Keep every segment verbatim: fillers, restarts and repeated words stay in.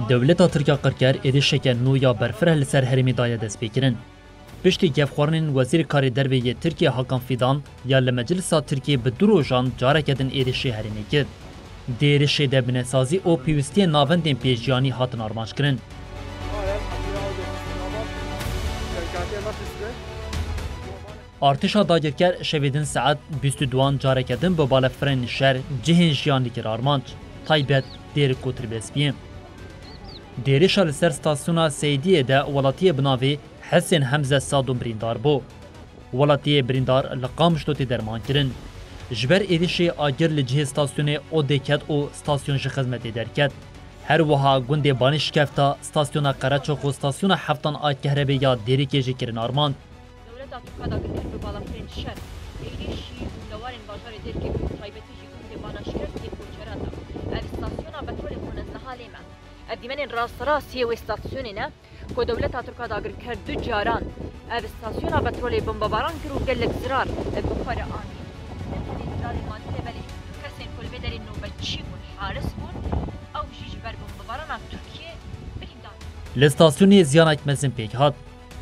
Dewleta Tirk a qirker êrişeke nû ya berfireh li ser herêmê daye destpêkirin. Piştî gefxwarinên Wezîrê Karê Derve yê Tirkiyê Hakan Fidan ya li Meclisa Tirkiyê bi du rojan careke din êrişê herêmê kir. Di êrişê de binesazî û pêwîstiyên navendên pêşjiyanî hatin armanckirin. Artêşa dagirker şevê din saet bîst û duan careke din bi balefirên şer cihên jiyanî kir armanc, taybet dêrik û tirbespiyê. Di êrişa li ser stasyona Seydiyê de welatiyê bi navê Hesên Hemze Sadûn birîndar bû. Welatiyê birîndar li Qamişlo tê dermankirin. Ji ber êrişê agir li cihê stasyonê odê ket û stasyon ji xizmetê derket. Her wiha gundê Banê Şikefta, stasyona Qereçox û stasyona Heftan a Kehrebê ya Dêrikê jî kirin armand. Dewleta Tirk a dagirker bi balafirên şer, êrîşî û li warên bajarê Dêrikê bi taybetî jî gundê Bana Şikeft yê koçera da. Ev stasyona petrolê ku ez niha lê me. Ev dîmenên rasterast yê wê stasyonê ne ku dewleta Tirk a dagirker du caran ev stasyona petrolê bombebaran kir û gelek zirar bi xwe re anî. Ne tenê zirarê madî ne, belê kesên ku li vê derê nobetçî bûn, haris bûn, ew jî ji ber bombebarana Tirkiyê birîndar bûn. Li stasyonê ziyanek mezin pêk hat.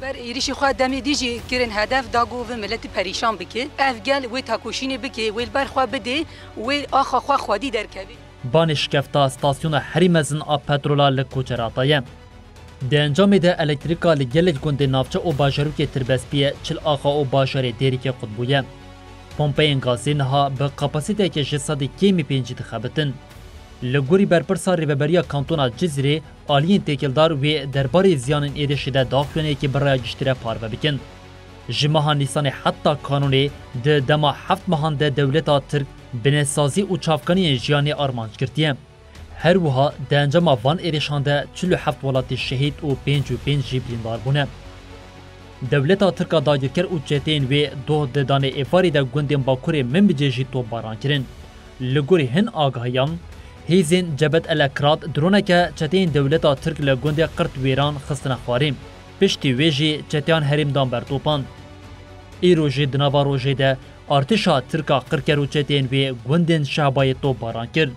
Ber êrişî xwe demê dî jî kirin hedef da ku vê miletî perîşan bike. Ev gel wê tekoşînê bike, wê li ber xwe bidê, wê axa xwe xwedî derkeve. Banê Şikefta stasyona herî mezin a petrola li Koçerata ye. Di encamê de elektrîka li gelek gundên navçe û bajarokê tirbespî ye, çil axa û bajarê Dêrikê qut bûye. Pompeyên gazê niha bi kapasiteyeke ji sedî kêmî pêncî dixebitin. Li gorî berpirsa Rêveberiya Kantona Cizîrê, aliyên têkildar wê derbarê ziyanên êrişê de daxuyaniyekê bi raya giştî re parve bikin. Ji meha Nîsanê heta kanonê di dema heft mehan de dewleta Tirk binesazî û çavkaniyên jiyanê armanc girtiye. Her wiha di encama van êrişan de çil û heft welatî şehîd û pêncî û pênc jî birîndar bûne. Dewleta Tirk a dagirker û çeteyên wê doh di danê êvarî de gundên Bakurê Minbicê jî topbaran kirin. Li gorî hin agahiyan, hêzên Cebet El Ekrad droneke çeteyên dewleta Tirk li gundê Qirt Wêran xistine xwarê. Piştî wê jî çeteyan herêm dan ber topan. Îro jî di nava rojê de artêşa Tirk a qirker û çeteyên wê gundên Şehbayê topbaran kir.